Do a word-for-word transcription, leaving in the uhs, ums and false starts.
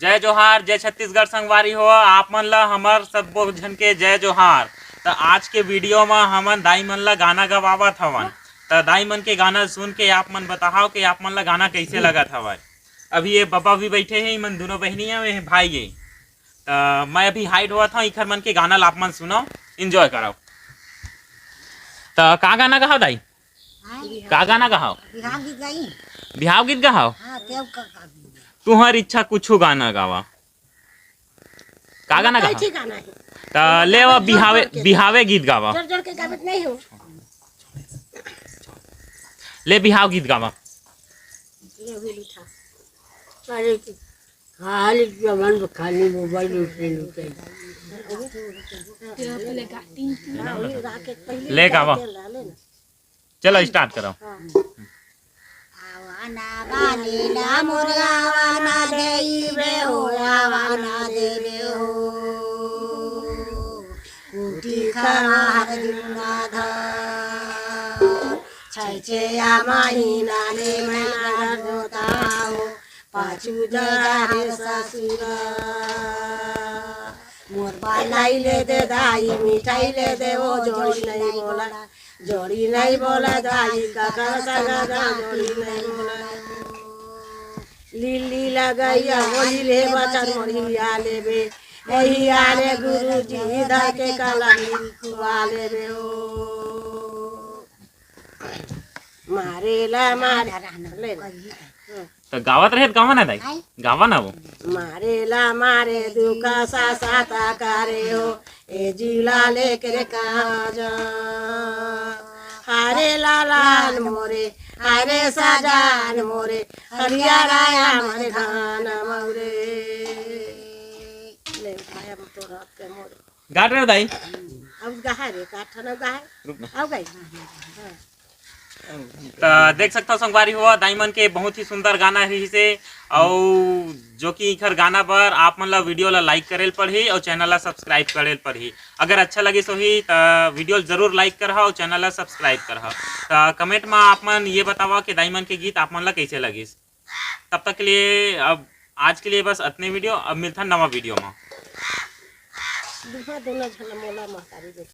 जय जोहार, जय छत्तीसगढ़ संगवारी हो, आप मन ला हमर सब्बो झन के जय जोहार। त आज के वीडियो म हमन दाई मन ला गाना गवावत हवन। त दाई मन के गाना सुन के आप मन बताहव कि आप मन ला गाना कइसे लगत हवय। अभी ये बबा भी बैठे हे, इमन दुनों बहिनी हे, ये भाई हे। त मैं अभी हाइड होवत हव, इखर मन के गाना ला आप मन सुनव, एंजॉय करव। त का गाना गहाव दाई? हाँ? का गाना गहाव? बिहाव गीत गाई। बिहाव गीत गहाव? हाँ, तेव का, का गीत? तुहर इच्छा कुछु गाना गावा। का गाना कई गहाव? ठीक गाना है। त ले वो बिहावे, बिहावे गीत गावा। जोर जोर के गावत नहीं हो। ले बिहाव गीत गावा। ये भी लिखा। अरे, खाली जवन खाली मोबाइल उठे लुटे। ले गावा। चलो, स्टार्ट करो। आवाना बालेला मोर आवाना देइबे हो, आवाना देबे हो। कुटी खरार जुना धर, छै छै या महीना ले मैं नगर होता हो। पाछू जगार ससुर। मोर बालाई ले दे दाई, मिठाई ले दे, ओ जोड़ी नहीं बोला, जोड़ी नहीं बोला दाई, काकर संग गा जोड़ी नहीं बोला। लिल्ली लगैया होली ले बचन मोरिया लेबे, ओही आले गुरुजी धर के कलमी खुआ लेबे ओ। मारेला मारे, ले ना। त गावत रहे त गावा ना दाई, आय। गावा ना वो। मारेला मारे दुख सासाता करे हो, ए जिला लेके कहाँ जा। हरे लालान मोरे, हरे सजान मोरे, हरिया राया मोरे धान मौरे। ले उठाया हम तो रात के मोरे। गाट रहे दाई। अब गहा रे, का ठन अब गहा? रुक ना। अब गई। हाँ। त देख सकथव संगवारी हो, दाई मन के बहुत ही सुंदर गाना रहिसे, अउ जो कि इखर गाना बर आप मन ला वीडियो ला लाइक करे ल पड़ही अउ चैनल ला सब्सक्राइब करे ल पड़ही। अगर अच्छा लगिस होही त वीडियो ल जरूर लाइक करहा अउ चैनल ला सब्सक्राइब करहा। त कमेंट म आप मन ये बतावा कि दाई मन के गीत आप मन ला कइसे लगिस। तब तक के लिए, अब आज के लिए बस अतने वीडियो, अब मिलथन नवा वीडियो म। दुहा दोनों झन मोला महतारी देखे।